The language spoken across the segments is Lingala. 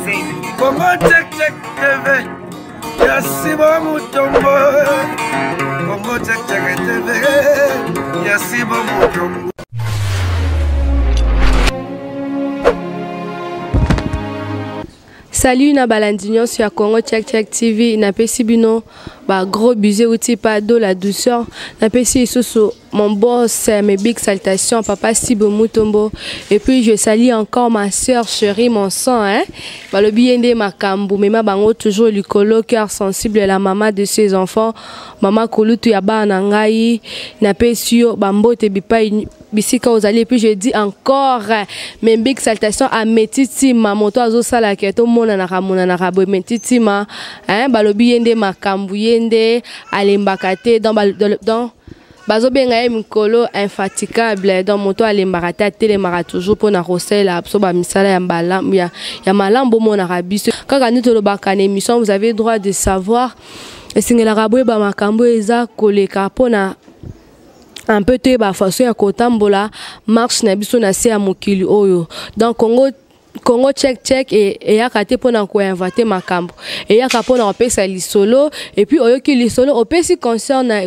Congo Check Check TV ya Sibo Mutombo. Congo Check Check TV ya Sibo Mutombo. Salut na balandi nyonso ya Congo Check Check TV, napesi bino ba gros bisous euti pa do la douceur, napesi lisusu mon boss, mes big salutations papa Sibo Mutombo, et puis je salue encore ma sœur chérie, mon sang, hein, balobi yende makambu mema bango toujours likolo, cœur sensible, la maman de ses enfants, maman kulutu ya bana ngai, napesi yo ba mbote bipai bisika ozali. Et puis je dis encore mes big salutations à Metitima, moto azosala ke tomonanaka monanaka boye Metitima, hein, balobi ye nde makambu, ye nde alembaka te, donc, donc bazobenga ye mikolo infatigable, donc moto alembaka te, atelemaka toujours mpona kosalela biso bamisala ya malamu, ya malamu. Bomonaka biso kaka nde tolobaka na émission, vous avez droit de savoir, esengelaka boyeba makambo eza koleka mpona un peu toyeba façon ya kotambola marche na biso na se ya mokili oyo. Donc Congo Check Check eyaka te mpona koinventer makambo, eyaka mpona kopesa lisolo, et puis oyoki lisolo, opesi concert na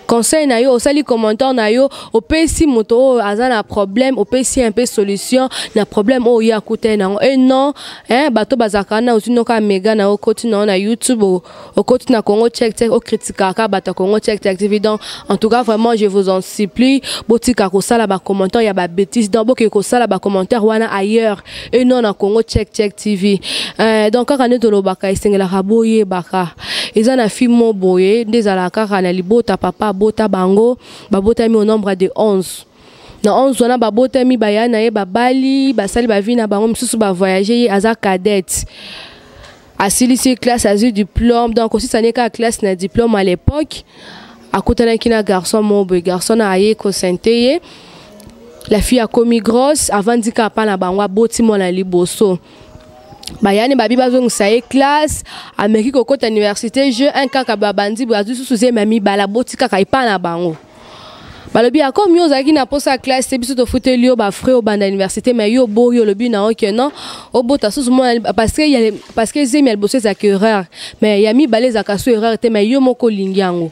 conseil na yo, osali commentaire na yo, opesi moto oyo aza na problème, opesi un peu solution na problème oyo ye akutani nango. Et non, hein, bato bazalaka wana, ozwi noka mega na okoti na yo na YouTube, okoti na Congo Check Check, okritikaka bato ya Congo Check Check TV. Donc en tout cas vraiment, je vous en supplie, botika kosala bacommentaire ya babêtise, donc boke kosala bacommentaire wana ailleurs et non na Congo Check Check TV. Donc kaka nde tolobaka, esengelaka boyebaka eza na film mo boye nde ezalaka kaka na libota, papa abota bango, babotami au nombre de 11. Na 11 wana babotami, baya na ye babali, basali bavie na bango, misusu bavoyage. Ye aza cadette, asilisi classe, azwi diplôme, donc osisani kaka classe na diplôme. À l'époque akutanaki na garçon moko boye, garçon na aye kosente ye, la fille akomi grosse, avandi kaka pa na bango, aboti mwana liboso. Bayani babi bazongisa ye classe, ameki kokota université je 1 kaka, babandi boye, azwi susu zemi ya mibale, aboti kaka epa na bango. Balobi akomi, yo ozalaki na mposa ya classe te, biso tofuteli yo bafrais obanda université, mais yo boyi, olobi na yo ke non, obota susu mwana parce que zemi ya liboso ezalaka erreur, mais ya mibale ezalaka so erreur te, mais yo moko olingi yango.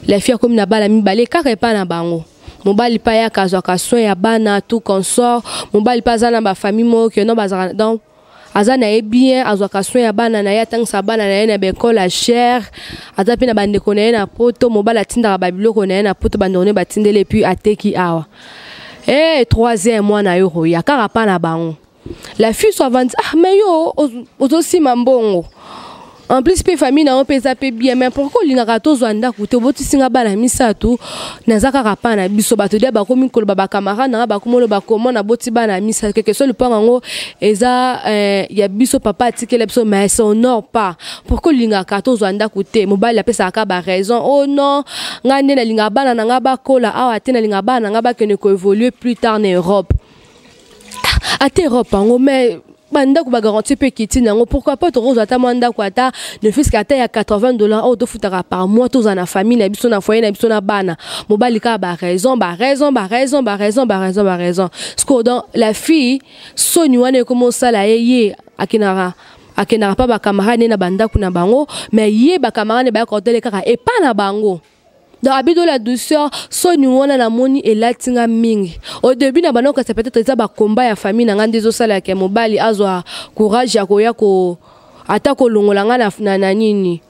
La fille akomi na bana mibale kaka epa na bango. Mobali mpe ayaka, azwaka soin ya bana, tout consort. Mobali mpe aza na bafamille moko ke non, bazalaka, donc aza na ye bien, azwaka soin ya bana na ye, atangisa bana na ye na baekole ya cher, aza mpe na bandeko na ye na Poto. Mobali atindaka babiloko na ye na Poto, bandeko na ye batindeli, et puis ateki awa. E troisième mwana yo koya kaka pa na bango, la fille so avandi, ah mais yo ozosima mbongo, en plus mpe famille na yo mpe eza mpe bien, mais pourquoi olingaka tozwa ndako te? Obotisinga bana misato, naza kaka pa na biso. Bato dia bakomi koloba, bacamarade nanga bakomi oloba komo naboti bana misato, keke so lupango yango eza ya biso, papa atikela biso, mais s'honore pas. Pourquoi olingaka tozwa ndako te? Mobali apesaka kaka baraison: oh non, ngai nde nalingaka bana na ngai bakola awa te, nalingaka bana na ngai bakende koévolue plus tard na Europe. Ata Europe yango, mais bandako bagarantie mpe ekiti nango, pourquoi pas tokozwa ata mwa ndako, ata ne fût-ce que ata ya 80 $ oyo tofutaka par mois, tozala na famille na biso, na foyer na biso, na bana. Mobali kaka baraison, baraison, baraison, baraison, baraison, baraison. Siko donc la fille, soni wana ekoma osala ye, ye akendaka mpa bacamarade na bandako na bango, mais ye bacamarade bayaka kotele kaka epa na bango. Donc abido la douceur, soni wana namoni elati nga mingi. Au début na banda okasa, peut-être eza bakomba ya famille na nga nde ezosalaka mobali azwa courage ya koya ko ata kolongola nga na nini,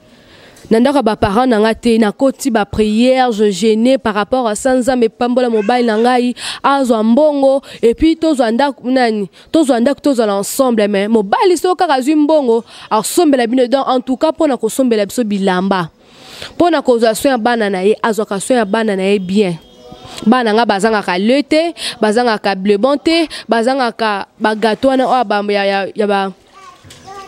na ndako ya baparent na nga te. Nakoti baprière, je jeûne par rapport à ça, Nzambe epambola mobali na ngai, azwa mbongo, et puis tozwa ndako nani, tozwa ndako, tozala ensemble. Mais mobali soki kaka azwi mbongo, asombela bino, donc en tout cas mpona kosombela biso bilamba, mpona kozwa soin ya bana na ye, azwaka soin ya bana na ye bien. Bana nga bazangaka le te, bazangaka blebon te, bazangaka bagato wana oyo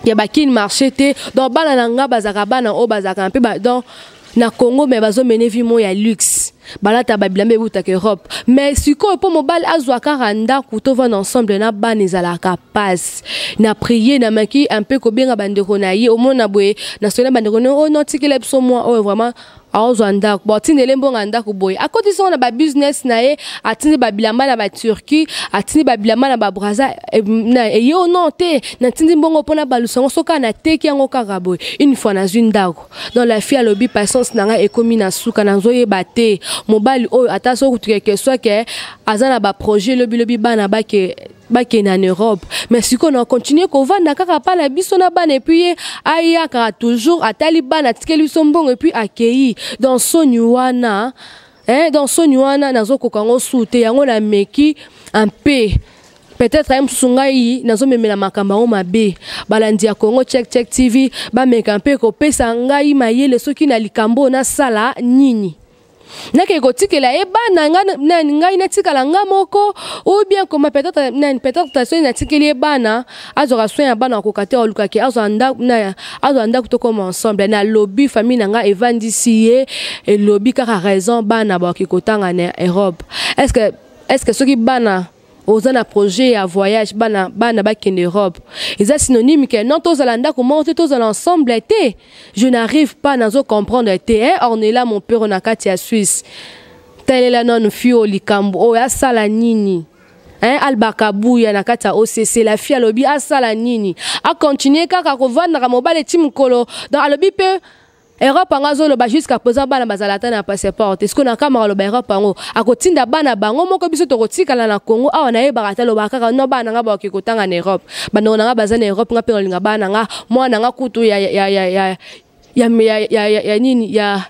ya bakini marché te. Donc bana na nga bazalaka bana oyo bazalaka mpe donc na Congo, mais bazomene vie moko ya luxe, balata babilamba ebutaka Europe. Mais sikoyo mpo mobali azwa kaka ndako tovanda ensemble na bana, ezalaka pasi. Na prier, namaki un peu kobenga bandeko na ye, omona boye na soni bandeko na ye oyo notikela biso mwa oyo vraiment. Aozwa ndako, baotindele mbongo ya ndako boye, akotisi yango na babusiness na ye, atindi babilamba na baturquie, atindi babilamba na babraza eye o non te, natindi mbongo mpona balusa yango, soki nateki yango kaka boye, une fois nazwi ndako. Donc la fille alobi patience na ngai ekomi na suka, nazoyeba te mobali oyo ata soki kutu quelque soit ke aza na baprojet lobilobi bana bake bakende en Europe, mais sikoyo na continue kovanda kaka pa na biso na bana, et puis ye ayakaka toujours, atali bana, atikeli biso mbongo et puis akei. Donc soni wana, hein, donc soni wana nazokoka yango su te. Yango nameki un peu, peut-être aye mosusu ngai nazomemela makambo yango mabe. Balandi ya Congo Check Check TV, bameka mpe kopesa ngai mayele soki na likambo oyo nasala nini. Nakei kotikela ye bana, ngai natikala nga moko, ou bien koma peut-être nani, peut-être soki natikeli ye bana, azwaka soin ya bana, akoka te, alukaki azwa ndako, tokoma ensemble. Nalobi famille na ngai evandisi ye, elobi kaka raison bana bakoki kotanga na Europe. Est-ce que soki bana oza na projet ya voyage, bana, bana bakende Europe, eza synonyme ke non, tozala ndako moko te, tozala ensemble te? Je n'arrive pas, nazo comprendre te, hein? Ornella mon père na kati ya Suisse, talela nanu fille oyo likambo oyo, asala nini, hein? Alba Kabuya na kati ya OCC, la fille alobi asala nini? Acontinue kaka kovandaka mobali eti mokolo? Donc alobi mpe Europe yango azoloba, jusqu'à présent bana bazala ata na passeport te. Sikoyo na kamaka aloba Europe yango akotinda bana bango moko, biso tokotikala na Congo awa. Nayebaka ata alobaka kaka no, bana nga bakoki kotanga na Europe, bandeko na nga baza na Europe, nga mpe nalinga bana nga, mwana nga kutu ya, ya, ya, ya, ya, ya, ya, ya, ya nini ya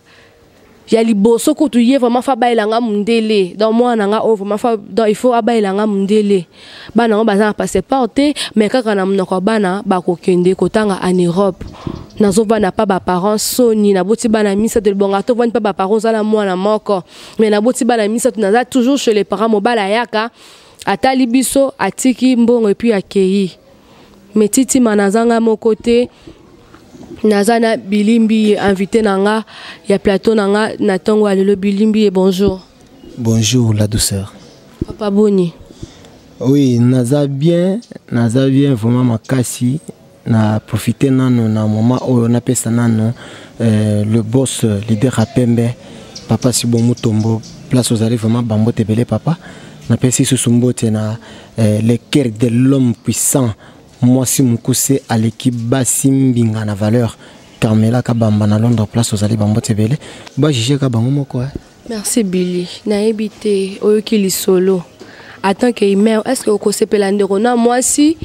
liboso kutu, ye vraiment fa abayelanga mundele. Donc mwana nga oyo vraiment fa, donc il faut abayelanga mundele. Bana yango baza na passeport te, mais kaka na monoko ya bana bakokende kotanga en Europe. Nazovanda pa baparent, soni, naboti bana misato, libonga tovandi mpa baparent, oza na mwana moko, mais naboti bana misato, naza toujours chez les parents. Mobali ayaka, atali biso, atiki mbongo et puis akei. Mais titima nazanga moko te, naza na Bilimbi ye, invité na nga ya plateau na nga na ntongo ya lelo. Bilimbi ye, bonjour. Bonjour la douceur. Papa, boni? Oui, naza bien, naza bien vraiment makasi. Na profite nano na moment oyo napesa nano le boss leader ya pembe, papa Sibo Mutombo, place ozali vraiment bambote ebele papa. Napesi susu mbote na le cœur de l'homme puissant, mwasi mokuse aleki basi mbinga na valeur, Carmela Kabamba na Londres, place ozali bambote ebele, bajuge ka bango moko, eh. Merci Billy. Nayebi te, oyoki lisolo, en tant que humain, est ce que okosepela ndeko na mwasi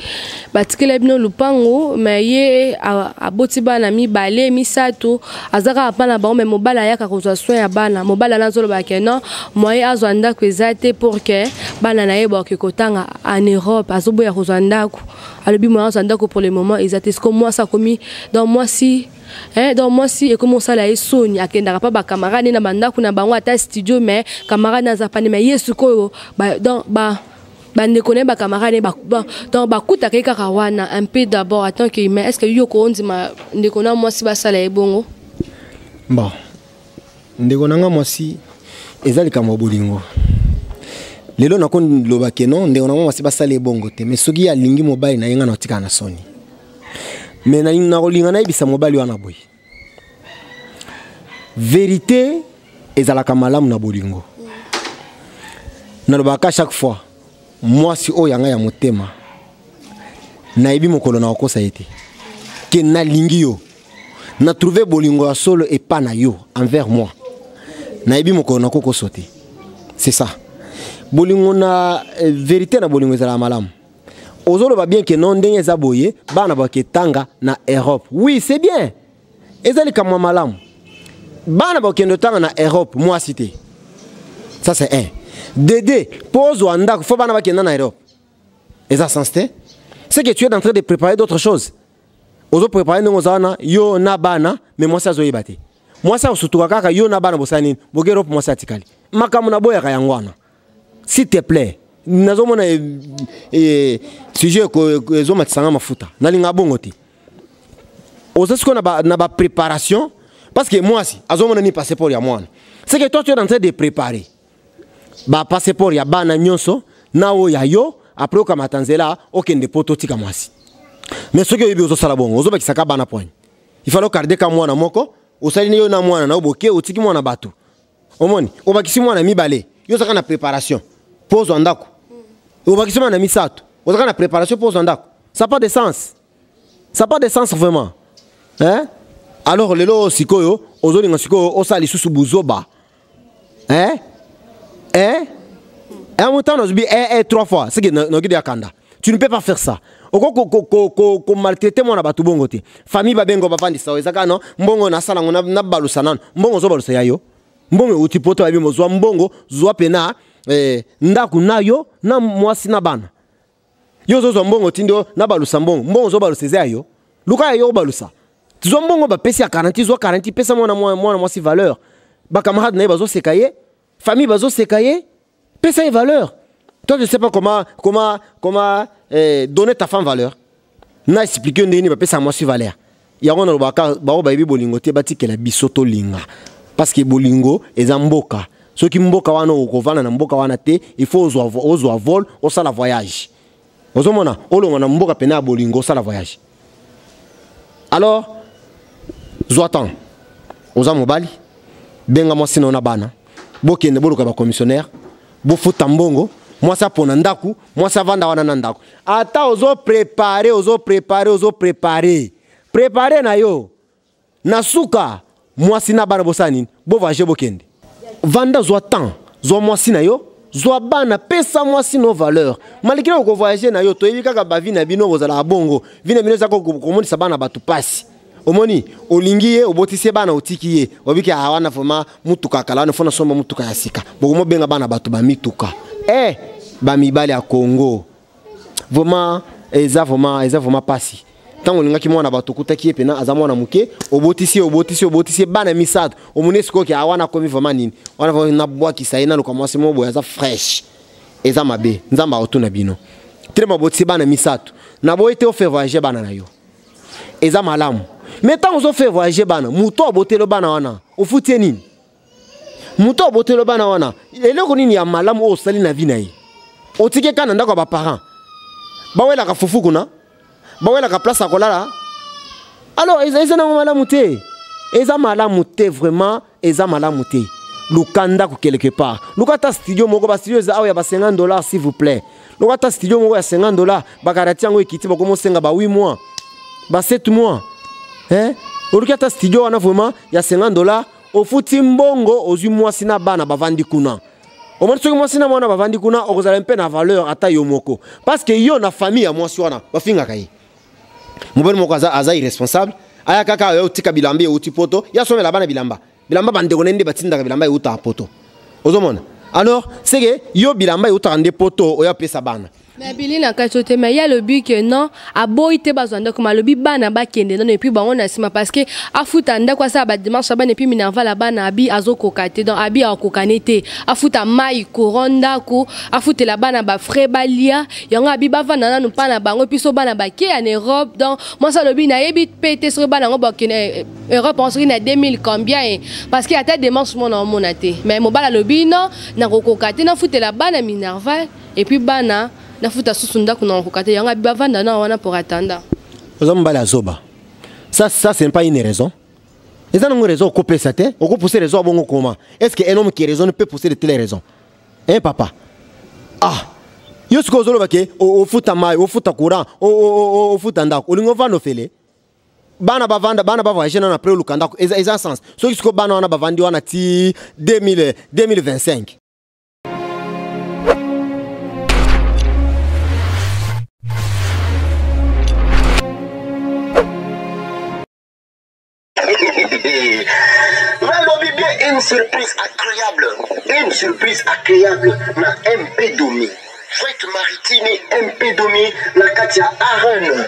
batikela bino lupango, mais ye aboti bana mibale, misato, aza kaka mpa na bango, mais mobali ayaka kozwa soin ya bana? Mobali ana azoloba ke non, moyen azwa ndako eza te pour ke bana na ye bakoki kotanga en Europe. Azoboya kozwa ndako, alobi moyen azwa ndako pour le moment eza te. Siko mwasi akomi, donc mwasi, eh, donc mwasi ekomi kosala ye soni, akendaka mpa bacamarade na bandako na bango, ata studio, mais camarade aza pane, mais ye sikoyo donc ba bandeko na ye, bacamarade, donc bakutaka ye kaka wana. Un peu d'abord, en tant que humain, est ce que yo koondima ndeko na mwasi basala ye bongo? Bon, ndeko na nga mwasi, eza likambo ya bolingo. Lelo nakoloba ke non, ndeko na nga mwasi basala ye bongo te, mais soki alingi mobali na ye, nga na otikala na soni. Mais nakolinga nayebisa mobali wana boye: vérité ezalaka malamu na bolingo. Nalobaka chaque fois, mwasi oyo yanga ya motema, nayebi mokolo na kokosa ye te ke nalingi yo, na trouve bolingo ya solo epa na yo envers moi, nayebi mokolo nakokoso te. C'est ça bolingo na vérité na bolingo ezalaka malamu. Ozoloba bien ke non, ndenge eza boye, bana baketanga na Europe, oui, c'est bien, eza likambo ya malamu. Bana bakokende otanga na Europe, mwasi te. Ça c'est un dede. Mpo ozwa ndako, fo bana bakenda na Europe, eza sens te. C'est que tu es en train de préparer d'autres choses. Ozoprépare ndenge oza wana, yo na bana, mais mwasi azoyeba te. Mwasi akosutuka kaka yo na bana bosala nini, boke Europe, mwasi atikali. Makambo naboyaka yango wana. S'il te plaît, nazomona sujet ezomatisanga mafuta, nalinga bongo te. Oza sikoyo na bapréparation, parce que mwasi azomona nini? Passeport ya mwana. C'est que toi tu es en train de préparer bapasseport ya bana nyonso na oyo ya yo, après okamata nzela okende po totika mwasi. Mais soki oyebi ozosala bongo, ozobakisaka bana poigne, il fallait ogarde ka mwana moko. Osali yo na mwana na yo boke, otiki mwana bato. Omoni, obakisi mwana mibale, yo ozalaka na préparation mpo ozwa ndako. Obakisi mwana misato, ozalaka na préparation mpo ozwa ndako. Ça pas de sens, ça pas de sens vraiment, hein? Alors lelo sikoyo ozolinga sikoyo osala lisusu buzoba, hein? Hein, un montant nazobi eh, eh, trois fois, c'est que noki de akanda. Tu ne peux pas faire ça. Oko ko maltraiter mwana bato bongo te. Famille babengo, bavandisa oyo ezaka non, mbongo nasala ngo nabalusa nano. Mbongo ozobalusa ya yo, mbongo euti poto. Bayebi mozwa mbongo, zwa pena ndako na yo na mwasi na bana. Yo ozozwa mbongo, tindi yo nabalusa mbongo. Mbongo ozobalusa eza ya yo? Luka ya yo obalusa. Zwa mbongo bapesi ya 40, zwa 40, pesa mwana mwana mwasi valeur. Bacamarade na ye bazoseka ye, famille bazoseka ye, pesa ye valeur. Toi, je sais pas comment donner ta femme valeur. Na expliquer ndenge nini bapesa mwasi valeur. Yango nalobaka, bango bayebi bolingo te, batikela biso tolinga, parce que bolingo eza mboka. Soki mboka wana, okovanda na mboka wana te, il faut ozwa vol, osala voyage. Ozomona, olonga na mboka pene ya bolingo, osala voyage. Alors zwa temps, oza mobali, benga mwasi na yo na bana, bokende boluka bacommissionnaire, bofuta mbongo, mwasi apona ndako, mwasi avanda wana na ndako. Ata ozoprépare, ozoprépare, ozoprépare, prépare na yo, na suka mwasi na bana bosala nini? Bovoyage, bokende. Vanda, zwa temps, zwa mwasi na yo, zwa bana, pesa mwasi no valeur. Malgré okovoyage na yo, toyebi kaka bavie na bino kozalaka bongo. Vie na bino eza komonisa bana bato pasi. Omoni, olingi ye, obotisi ye bana, otiki ye, obiki ah, wana vraiment mutuka kala wana, fona somba mutuka ya sika. Bokomobenga bana bato bamituka. Bamibali ya Congo vraiment, eza vraiment pasi. Ntango olingaki mwana bato, okutaki ye pena aza mwana moke, obotisi ye, obotisi ye, obotisi ye bana misato. Omoni sikoyo awa nakomi vraiment nini wana, vraiment nabwakisa ye, naluka mwasi moko boye aza fraîche. Eza mabe. Nzambe akotuna bino. Telema, obotisi bana misato, naboyi te ofaire voyager bana na yo, eza malamu. Mais ntango ozofaire voyager bana, moto aboteli bana wana, ofuti ye nini? Moto aboteli bana wana, eloko nini ya malamu oyo osali na vie na ye? Otiki kaka na ndako ya baparent, bawelaka fufu kuna, bawelaka place ya kolala. Alors eza nango malamu te, eza malamu te, vraiment eza malamu te. Luka ndako quelque part, luka ata studio moko. Bastudio eza awa ya ba 50 dollars, s'il vous plaît. Luka ata studio moko ya 50 dollars. Bakarati yango ekiti, bakomosenga ba 8 mois, ba 7 mois, hein? Oluki ata studio wana vraiment ya 50 dollars, ofuti mbongo, ozwi mwasi na bana, bavandi kuna. Omoni, soki mwasi na mwana bavandi kuna, okozala mpe na valeur ata yo moko, parce que yo na famille ya mwasi wana bafingaka ye. Mobali moko aza irresponsable, aya kaka oyo otika bilamba euti poto, ya somela bana bilamba. Bilamba, bandeko na ye nde batindaka bilamba eutaka poto. Ozomona, alors c'est que yo bilamba eutaka nde poto, oyo apesa bana. Mais bili na kati te, mais ye alobi ke non, aboyi te bazwa ndako, ma alobi bana bakende nano et puis bango na nsima, parce que afuta ndako, asala badémarche ya bana et puis minerval ya bana, abi azokoka te. Donc abi akokane te afuta mai, courant, ndako, afutela bana bafrais balia yango. Abi bavanda nanu mpa na bango, et puis so bana bakeya na Europe. Donc mwasi alobi nayebi mpe te soki bana yango bakende Europe yango soki na 2000 combien, parce que ata démarche mona omona te. Mais mobali alobi non, nakokoka te nafutela bana minerval et puis bana nafuta susu ndako, na kokoka te. Yango abi bavanda na wana pour attendre. Oza mobali azoba. Ça, c'est pas une raison. Eza nango raison okopesa te, okopousse raison abongo. Comment est ce que un homme qui raisonne peut pousser de telles raisons, hein, papa? Ah, yo sikoyo ozoloba ke ofuta mai, ofuta courant, ofuta ndako, olingi ovanda ofele, bana bavanda, bana bavoyage nano, après oluka ndako. Eza sens? Soki sikoyo bana wana bavandi wana ti 2000, 2025. Nalobi bien, une surprise agréable, une surprise agréable na MP Domi Fret Maritime, MP Domi na kati ya Arène.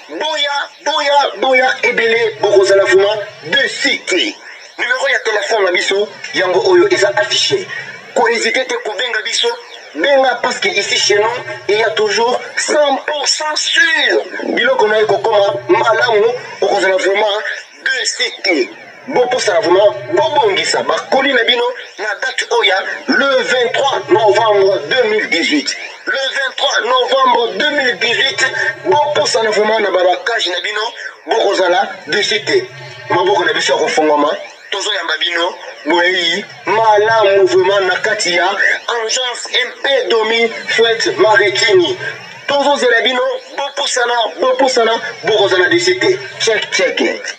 Boya, boya, boya ebele, bokozala vraiment déçus te. Numéro ya telefone na biso yango oyo eza affiché. Kohésite te kobenga biso, benga, parce que ici chez nous il y a toujours 100% sûr biloko na ye kokoma malamu. Okozala vraiment déçu te. Boposana vraiment, bobongisa bakoli na bino na date oyo ya le 23 novembre 2018. Le 23 novembre 2018, boposana vraiment na babakage na bino, bokozala déçus te. Maboko na biso ya kofongwama, tozoyamba bino boyei malamu vraiment na kati ya agence MP Domi Fred Marekini. Tozozela bino, bopusana, bopusana, bokozala desi te. Check check.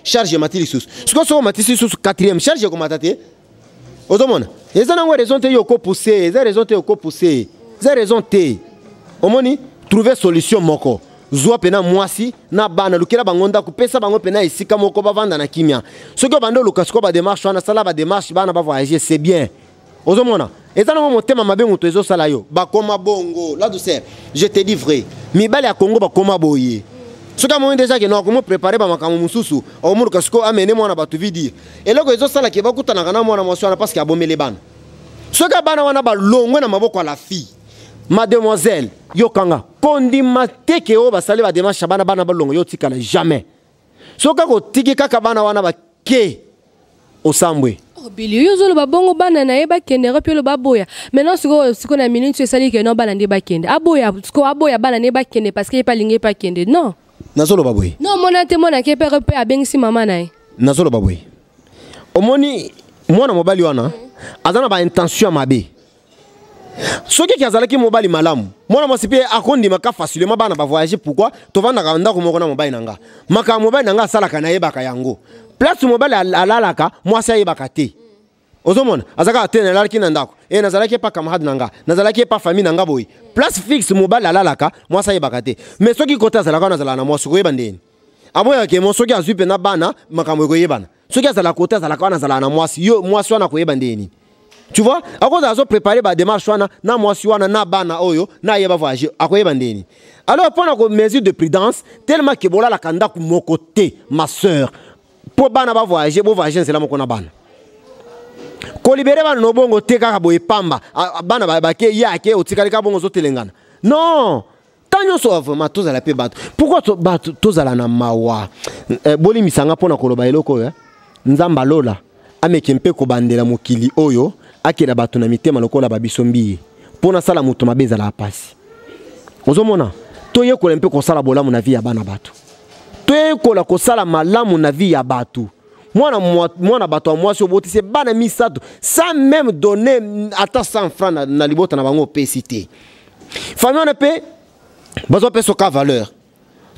Charge emati lisusu. Sikoyo soki omatisi lisusu quatrième charge ekomata te, ozomona eza nango raison te. Yo okopousse, eza raison te, okopousse, eza raison te. Omoni, trouver solution moko, zwa mpena mwasi na bana, lukela bango ndako, pesa bango mpena esika moko bavanda na kimia. Soki obandi oluka sikoyo badémarche wana, sala badémarche, bana bavoyage, c'est bien. Ozomona eza nango motema mabe moto ezosala yo. Bakoma bongo, la douceur, je te dis vrai, mibali ya Kongo bakoma boye. Soki amoni déjà ke no akomo prépare bamakambo mosusu, akomoluka sikoyo amene mwana bato vidi. Eloko ezosalaka bakutanaka na mwana mwasi wana, parce que abomeli bana. Soki bana wana balongwe na maboko ya la fille, mademoiselle, yokanga kondima te ke oyo basali badémarche ya bana, bana balongo, yo otikala jamais. Soki kaka otiki kaka bana wana bake, osambwe. Oh, Bili, yo ozoloba bongo, bana na ye bakende mpe oloba aboya. Maintenant sikoyo, sikoyo na minute oyo esali ke no bana nde bakende, aboya sikoyo, aboya bana nde bakende parce que ye mpe alingi ye mpe akende, non? Nazoloba boye. Non, omona te, mwana ke mpe abengisi mama na ye. Nazoloba boye, omoni mwana mobali wana aza na baintention ya mabe. Soki ke azalaki mobali malamu, mwana mwasi mpe akondimaka facilement bana bavoyage. Pourquoi? Tovandaka ndako moko na mobali na nga, makambo mobali na nga asalaka nayebaka yango. Place mobali alalaka, mwasi ayebaka te. Ozomona azalaka te, nalalaki na ndako e, nazalaki epa camarade na nga, nazalaki epa famille na nga boye. Place fixe mobali alalaka, mwasi ayebaka te. Mais soki kote azalaka wana, azalaka na mwasi, koyeba ndeni aboyaka mo. Soki azwi mpe na bana, makambo ekoyebana. Soki azalaka kote azalaka wana, azalaka na mwasi, yo mwasi wana akoyeba ndeni? Tu vois, akozala azoprépare badémarche wana na mwasi wana na bana oyo na ayeba voyage, akoyeba ndeni? Alors mpo na ko mesure de prudence, tellement ke bolalaka ndako moko te, ma sœur, mpo bana bavoyage, bovoyage nzela moko na bana. Kolibere bana no bongo te kaka boye pamba. Bana bake, ye ake, otikali kaka bongo, ozotelengana. Non, ntango nyonso vraiment tozala mpe bato. Pourquoi bato tozala na mawa? Bolimisanga mpo na koloba eloko oyo, eh? Nzambe alola ameki mpe kobandela mokili oyo, akela bato na mitema lokola babiso mbiye. Mpo nasala moto mabe ezalaka pasi. Ozomona, toyekola mpe kosala bolamu na vie ya bana bato, toyekola kosala malamu na vie ya bato. Mwana mwana bato ya mwasi, obotisi bana misato sans même donner ata 100 francs na libota na bango, opesi te. Famille wana mpe bazopesa ka valeur,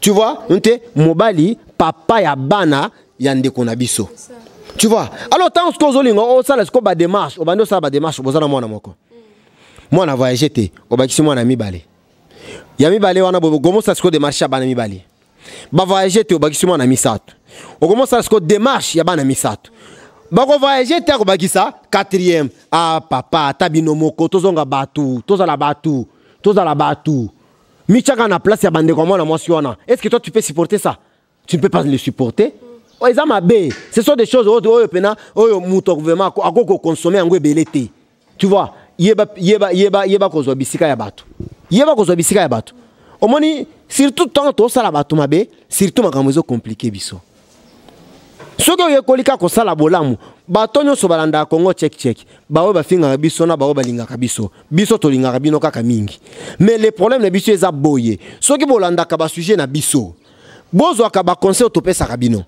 tu vois nte mobali papa ya bana ya ndeko na biso, tu vois. Alors ntango sikoyo ozolinga osala sikoyo badémarche, obandi osala badémarche, boza na mwana moko, mwana voyage te, obakisi mwana mibale, ya mibale wana okomosala sikoyo démarche ya bana mibale, bavoyage te, obakisi mwana misato, okomosala sikoyo démarche ya bana misato, bakovoyage te, akobakisa quatrième. Ah papa, ata bino moko, tozonga bato, tozala bato, tozala bato. Mitiaka na place ya bandeko ya mwana mwasi wana. Est ce que toi tu peux supporter ça? Tu ne peux pas le supporter. Oyo eza mabe. Ce sont des choses oyo oyo pena oyo moto vraiment akoki kokonsome yango ebele te, tu vois. Yeba, yeba, yeba, yeba kozwa bisika ya bato, yeba kozwa bisika ya bato. Omoni, surtout ntango tosala bato mabe, surtout makambo ezocompliquer biso. Soki oyekoli kaka kosala bolamu, bato nyonso balandaka Kongo Check Check, baoyo bafingaka biso na baoyo balingaka biso, biso tolingaka bino kaka mingi. Mais le problème na biso eza boye: soki bolandaka basujet na biso, bozwaka baconseil topesaka bino.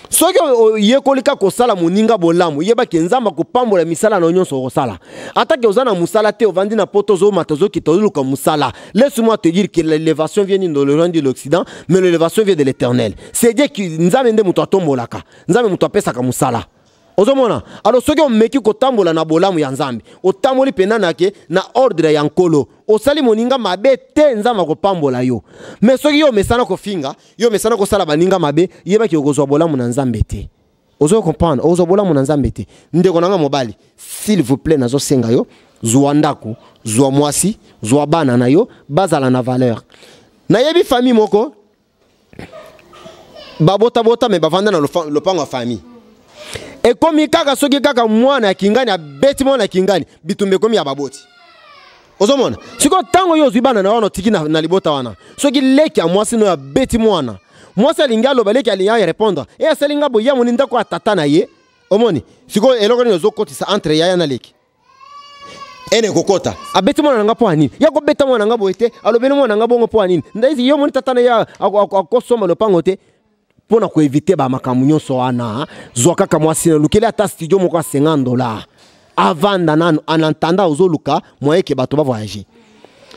Soki oyekoli kaka kosala moninga bolamu, yebaki Nzambe akopambola misala na yo nyonso okosala. Atake oza na mosala te, ovandi na poto, ozomata, ozokita, ozoluka mosala, laisse-moi te dire que l'élévation vient de l'Orient, de l'Occident, mais l'élévation vient de l'Éternel. C'est Dieu qui, Nzambe nde moto atombolaka, Nzambe moto apesaka mosala. Ozomona, alors soki omeki kotambola na bolamu ya Nzambe, otamboli mpena na ke na ordre ya Nkolo, osali moninga mabe te, Nzambe akopambola yo. Mais soki yo omesana kofinga, yo omesana kosala baninga mabe, yebaki okozwa bolamu na Nzambe te. Ozo comprendre? Okozwa bolamu na Nzambe te. Ndeko na nga mobali, s'il vous plaît, nazosenga yo, zwa ndako, zwa mwasi, zwa bana na yo, bazala na valeur. Nayebi famille moko babotabota me bavanda na lopango ya famille. Ekomi kaka soki kaka mwana ya kingani abeti mwana ya kingani, bitumba ekomi ya baboti. Ozomona sikoyo ntango yo ozwi bana na wana otiki na libota wana, soki leki ya mwasi noyo abeti mwana, mwasi alingi aloba, leki alingi arépondre, e asali nga boye, amoni ndako ya tata na ye. Omoni sikoyo eloko nini ozokotisa entre yaya na leki? Ene ekokota, abeti mwana na nga mpo ya nini? Ya kobeta mwana na nga boye te, alobeli mwana na nga bongo mpo ya nini? Ndaisi yo omoni tata na ye akosomba lopango te. Mpo na koevite bamakambo nyonso wana, zwa kaka mwasi na lukeli ata studio moko ya 50 $ avanda nano, en attendant ozoluka moyen ke bato bavoyage.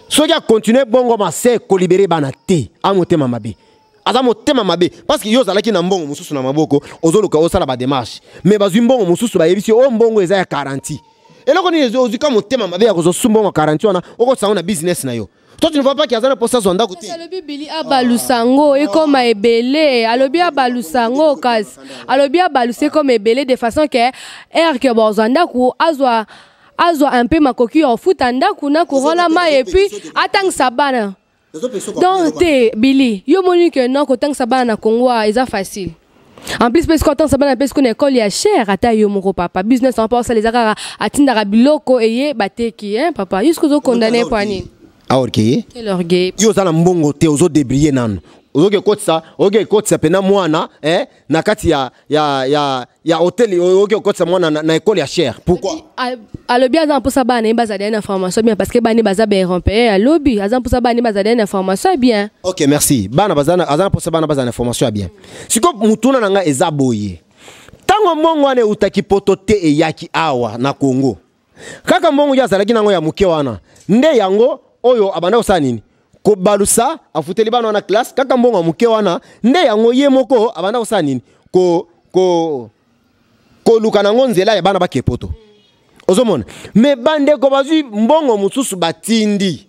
Soki akontinue bongo, mase kolibere bana te, amotema mabe, aza motema mabe, parce que yo ozalaki na mbongo mosusu na maboko, ozoluka osala badémarche, mais bazwi mbongo mosusu, bayebisi oyo mbongo eza ya garantie. Eloko nini ozwi ka motema mabe ya kozwa su mbongo ya garantie wana, okosango na business na yo? Toi, tu ne vois pas qu'il aza na posa azwa ndako te? Alobi Bili abalusa yango ekoma ebele. Alobi abalusa yango, kasi alobi abalusa ekoma ebele de façon ke ere ke bozwa ndako, azwa un peu makoki ya kofuta ndako na courant mai, et puis atangisa bana. Donc te, Bili, yo moni ke non, kotangisa bana na Congo eza facile. En plus mpe sikoyo otangisa bana mpe sikoyo na ekole ya cher. Ata yo moko papa, business yango mpa osala eza kaka atindaka biloko eye bateki, hein? Papa, yo sikoyo ozokondane mpo nini? Aorgueil. Quel orgueil? Yo oza na mbongo te, ozodébrouiller nano, ozoki ekotisa, ozoki ekotisa mpena mwana na kati ya hotel, oyoki okotisa mwana na ekole ya cher, pourquoi? Alobi aza mposa bana ye bazali na formation bien, parce que bana ye baza baeuropéen. Alobi aza mposa bana ye bazali na formation bien. Ok, merci. Bana baza aza na mposa bana bazala na formation ya bien. Sikoyo mutuna na ngai eza boye: ntango mbongo wana eutaki Poto te, eyaki awa na Congo, kaka mbongo ye azalaki nango ya moke wana nde yango oyo abanda kosala nini? Kobalusa, afuteli bana wana classe. Kaka mbongo ya moke wana nde yango ye moko abanda kosala nini? Ko, ko, koluka nango nzela ya bana bake Poto. Ozomona, me bandeko bazwi mbongo mosusu, batindi,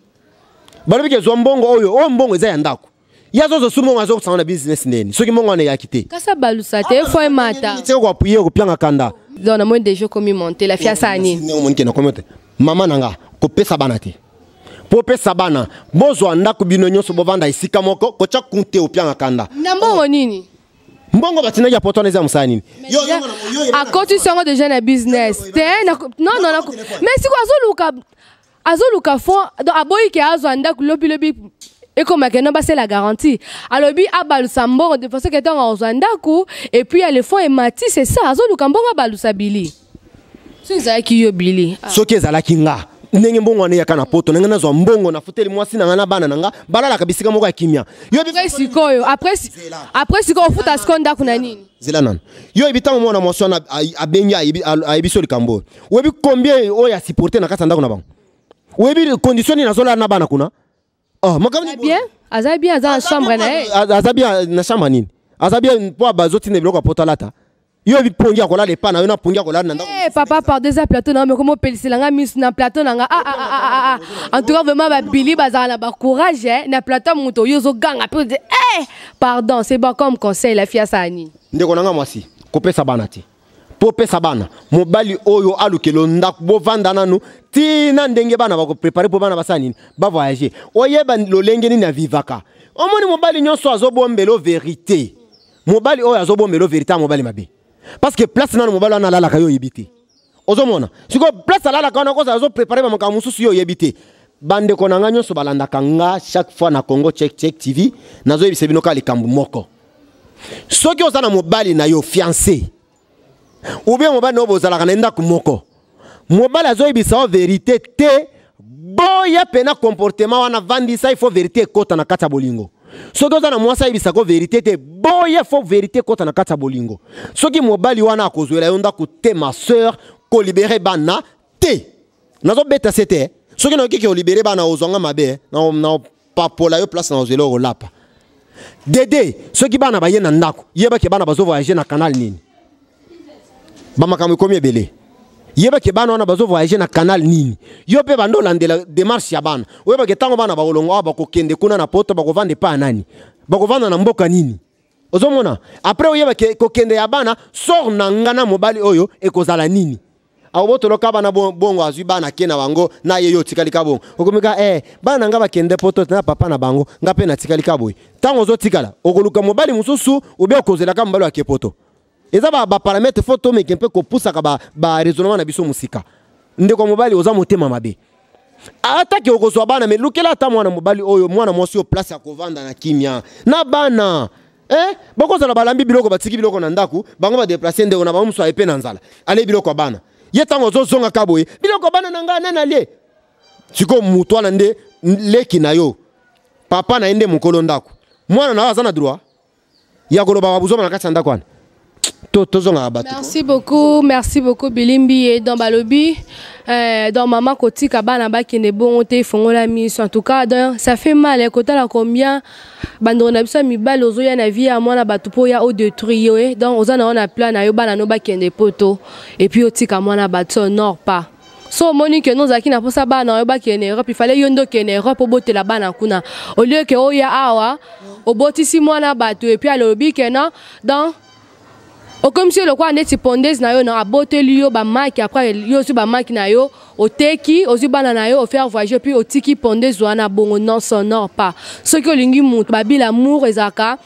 balobi ke zwa mbongo oyo, oyo mbongo eza ya ndako. Ye azozwa su mbongo, azokosanga na business ndeni soki mbongo wana eyaki te? Kasi abalusa te, efo emata. Tika koappuyer, kopianga kanda. Donc namoni déjà okomi monte la fiasa nini? Ndenge omoni ke nakomi te, mama na nga, kopesa bana te. Mpo opesa bana, bozwa ndako bino nyonso, bovanda esika moko, kotya kun te, opianga kanda. Na mbongo nini? Mbongo batindaki ya Poto wana eza mosala nini? Akotisi yango déjà na business te. Non, non, mais siko azoluka fond. Donc aboyi ke azwa ndako lobilobi, ekomaka no basala garantie. Alobi abalusa mbongo de façon ke ntango azwa ndako et puis ya le fond emati. C'est ça, azoluka mbongo abalusa. Bili, so ezalaki yo, Bili? Soki ezalaki nga, ndenge mbongo wana eyaka na Poto, ndenge nazwa mbongo, nafuteli mwasi na nga na bana na nga, balalaka bisika moko ya kimia. Yo Après sikoyo, après sikoyo ofuta sikoyo ndako na nini? Zela nano. Yo oyebi ntango mwana mwasi wana abengi, ayebi so likambo oyo, oyebi combien oyo asupporte na kati ya ndako na bango? Oyebi condition nini azolala na bana kuna? Oh, makambo Aza bien, aza bien, aza na chambre na ye. Aza bien na chambre nini? Aza bien mpo bazotinda biloko ya Poto alata. Yo oyebi pongi ya kolala epa na yo na pongi ya kolala na ndako? Eh, papa, pardon, eza plateau na nga, mais komo opelisela nga miso na plateau na nga? Ah, ah, ah, ah, ah. En tout cas, vraiment, babili bazala na bacourage, eh, na plateau moto oyo ozoganga mpe oze. Eh, pardon, c'est bon comme conseil. La fille asala nini? Ndeko na nga mwasi, kopesa bana te. Mpo opesa bana, mobali oyo alukela ndako, bovanda nanu ntina ndenge bana bakoprépare mpo bana basala nini? Bavoyage. Oyeba lolenge nini avivaka. Omoni, mobali nyonso azobombela vérité, mobali oyo azobombela vérité ya mobali mabe, parce que place nano mobali wana alalaka, yo oyebi te. Ozomona sikoyo place alalaka wana, koza azoprépare bamakambo mosusu, yo oyebi te. Bandeko na nga nyonso balandaka nga chaque fois na Congo Check Check TV, nazoyebisa bino kaka likambo moko: soki oza na mobali na yo fiancé ou bien mobali na yo bozalaka na ye ndako moko, mobali azoyebisa yo vérité te, boya pena comportement wana, vandisa. Il faut vérité ekɔta na kati ya bolingo. Soki oza na mwasi ayebisaka yo vérité te, boya, faut vérité ekɔta na kati ya bolingo. Soki mobali wana akozwela yo ndako te, ma sœur, kolibere bana te. Nazobeta se te. Soki nayoki ke olibere bana, ozwanga mabe, na papola yo place na ozwela olapa dede. Soki bana baye na ndako, yebaki bana bazovoyage na canal nini. Bamakambo ekomi ebele. Yebaki bana wana bazovoyage na canal nini. Yo mpe bando olandela démarche ya bana, oyebaki ntango bana bakolongo awa, bakokende kuna na Poto, bakovanda epa ya nani, bakovanda na mboka nini. Ozomona, après oyebaki kokende ya bana, sort na nga na mobali oyo ekozala nini. Akobotoloka bana bongo, azwi bana ke na bango na ye, yo otikali ka bongo. Okomika bana na nga bakende poto na papa na bango, nga mpe natikali ka boye. Ntango ozotikala, okoluka mobali mosusu obe okozelaka mobali ake poto. Eza baparamètre, faut tomeke mpe kopusaka baraisonnement na biso mosika. Ndeko mobali, oza motema mabe. Atake okozwa bana, me lukela ata mwana mobali oyo, mwana mwasi oyo, place ya kovanda na kimia na bana. Bokozala balambi biloko, batiki biloko na ndako, bango badéplacer, ndeko na bango mosusu aye mpe na nzala, ale biloko ya bana. Ye ntango ozozonga ka boye, biloko ya bana na ngai nani alie? Sikoyo motu wana nde leki na yo, papa na ye nde mokolo ndako. Mwana na yo aza na droit ya koloba babuzoma na kati ya ndako wana. Tozongaka bato. Merci beaucoup, merci beaucoup, Bilimbi. Et dans balobi dans mama kotika bana bakende bongo te, fongola miso. En tout cas, donc, ça fait mal kotala combien bandeko na biso ya mibali ozoya na vie ya mwana bato mpo ya odétruire yo. Donc oza na wana plan na yo, bana no bakende poto et puis otika mwana bato nord pas. So omoni ke no ozalaki na mposa bana oyo bakende Europe, il fallait yo nde okende Europe, obotela bana kuna, au lieu ke oya awa obotisi mwana bato et puis alobi ke non. Donc okomisi yo lokola neti pondese na yo na aboteli yo bamaki. Après yo ozwi bamaki na yo, oteki, ozwi bana na yo, ofaire voyager, puis otiki pondese wana bongo. Non, sonore pas. Soki olingi mutu, babi l'amour ezalaka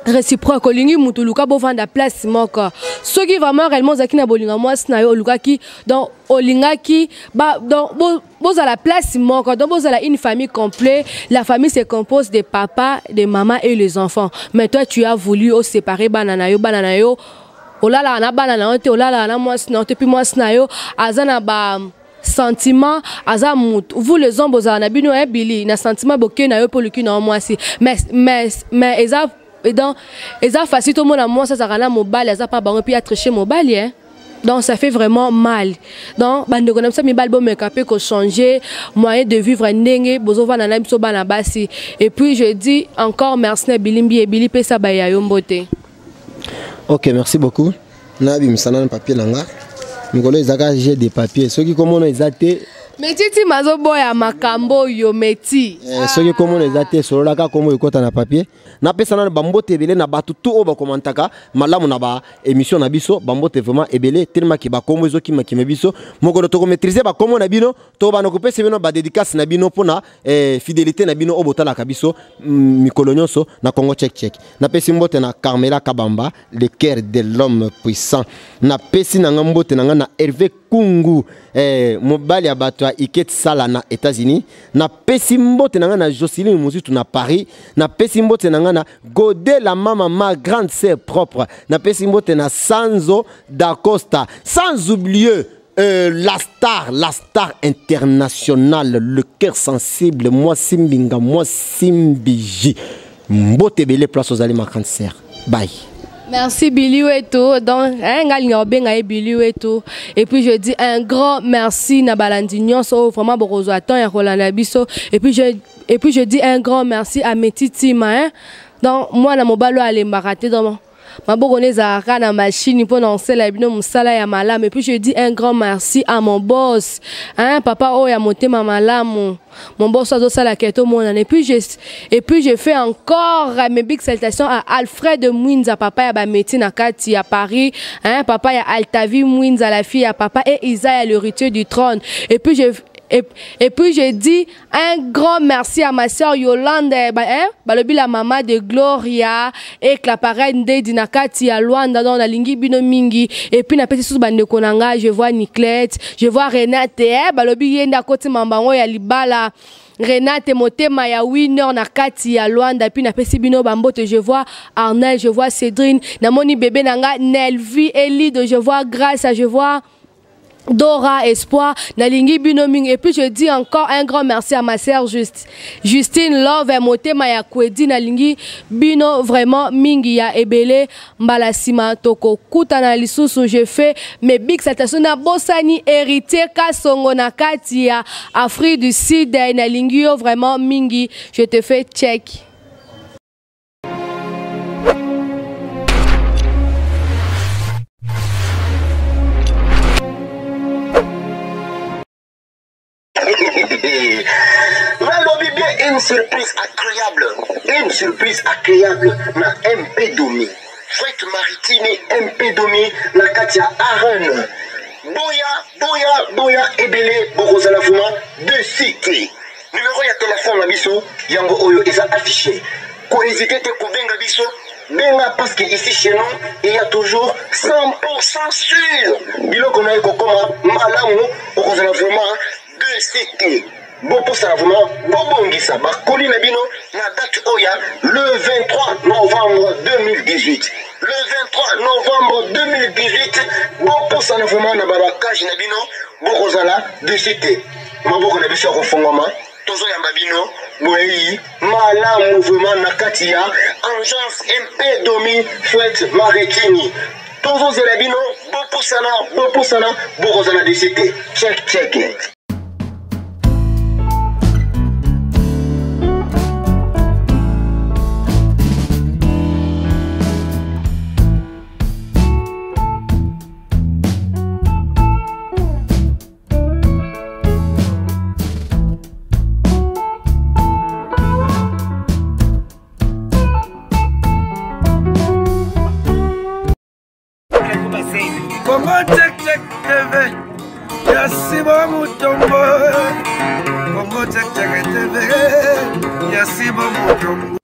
réciproque. Olingi mutu, oluka bovanda place moko. Soki vraiment réellement ozalaki na bolingo mwasi na yo, olukaki, donc olingaki ba, donc bozala place moko, donc bozala une famille complète. La famille se compose de papa, de maman et les enfants. Mais toi, tu as voulu oséparer bana na yo. Bana na yo, olalaka na bana na yo te, olalaka na mwasi na yo te. Puis mwasi na yo aza na ba sentiment, aza mutu. Vous les hommes, bozala na bino ebili na sentiment, boke na yo mpo oluki na yo mwasi, mais eza donc eza facile tomona mwasi azalaka na mobali, aza pa bango, puis atriche mobali, hein. Donc ça fait vraiment mal. Donc bandeko na biso mibali, bomeka mpe kochanger moyen de vivre ndenge bozovanda na biso bana basi. Et puis je dis encore merci na Bilimbi. Ebili pesa baya yo mbote. Ok, merci beaucoup. Nabimisa nano papier na nga. Mikolo ezaka jet de papier, soki komona eza te. Meti ti mazoboya makambo oyo meti. Soki komona eza te, sololaka kombo ekɔta na papier. Napesa nano bambote ebele na bato tu oyo bakomantaka malamu na baémission na biso. Bambote vraiment ebele, telemaki bakombo ezokimakima biso. Mokolo tokomaîtriser bakombo na bino, tobanda kopesa bino badédicace na bino mpona fidélité na bino oyo botalaka biso mikolo nyonso na Congo Check Check. Napesi mbote na Carmela Kabamba, le cœur de l'homme puissant. Napesi na nga mbote na nga na Hervé Kungu, mobali ya bato ya Iket Sala na États-Unis. Napesi mbote na nga na Joceline Mozitu na Paris. Napesi mbote na nga na Gode la mama, ma grande sœur propre. Napesi mbote na Sanzo Dacosta, sans oublier la star internationale, le cœur sensible, moi Simbinga, moi Simbiji. Mbote ebele place ozali, ma grande sœur. Bye. Merci Billy Weto. Donc, hein, nga linga obenga ye Billy Weto. Et puis je dis un grand merci na balandi nyonso vraiment bokozwa temps ya kolanda biso. Et puis je dis un grand merci à Meti Tima, hein. Donc moi na mobalo alembaka te, donc maboko ne ezalaka na machine mpo na osala bino mosala ya malamu. Et puis je dis un grand merci à mon boss, hein, papa oyo ya motema malamu, mon boss azosalaka tomonana. Et puis je fais encore mes big salutations à Alfred Mwinza, papa ya bamétier na kati ya Paris, hein, papa ya Altavi Mwinza, la fille ya papa, et Isaiah, l'héritier du trône. Et puis je dis un grand merci à ma sœur Yolande, ba, hein, balobi la maman de Gloria et Claparène Ndedi na kati ya Luanda. Donc nalingi bino mingi. Et puis napesi susu bandeko na nga, je vois Niclette, je vois Renate, eh, balobi ye nde akoti mambango ya libala. Renate motema ya Winner na kati ya Luanda. Puis napesi bino bambote, je vois Arnel, je vois Cédrine, namoni bébé na nga Nelvi Elide, je vois Grâce, je vois Dora Espoir, nalingi bino mingi. Et puis je dis encore un grand merci à ma sœur Justine Love motema ya Kwedi. Nalingi bino vraiment mingi ya ebele. Mbala sima toko kutana lisusu. Je fais mes big salutations na bosani Héritier Kasongo na kati ya Afrique du Sud. Nalingi yo vraiment mingi. Je te fais check. Nalobi bien, une surprise agréable, une surprise agréable na MP Domi, Fête Maritime MP Domi na kati ya Arène. Boya. Boya boya ebele bokozala vraiment dessus te. Numero ya telefone na biso yango oyo eza affiché. Ko hésiter te kobenga biso, benga parce que ici chez nous il y a toujours 100% sûr. Biloko na ekokoma malamu, okozala vraiment dessus te. Bopusana vraiment, bobongisa bakoli na bino na date oyo ya le 23 novembre 2018. Le 23 novembre 2018, bopusana vraiment na babakage na bino, bokozala dessus te. Maboko na biso ya kofungwama, tozoyamba bino boyeyi malamu vraiment na kati ya agence MP Domi Fret Maritini. Tozozela bino, bopusana, bopusana, bokozala dessus te. Check, check. Congo Check Check TV ya Sibo Mutombo. Congo Check Check TV ya Sibo Mutombo.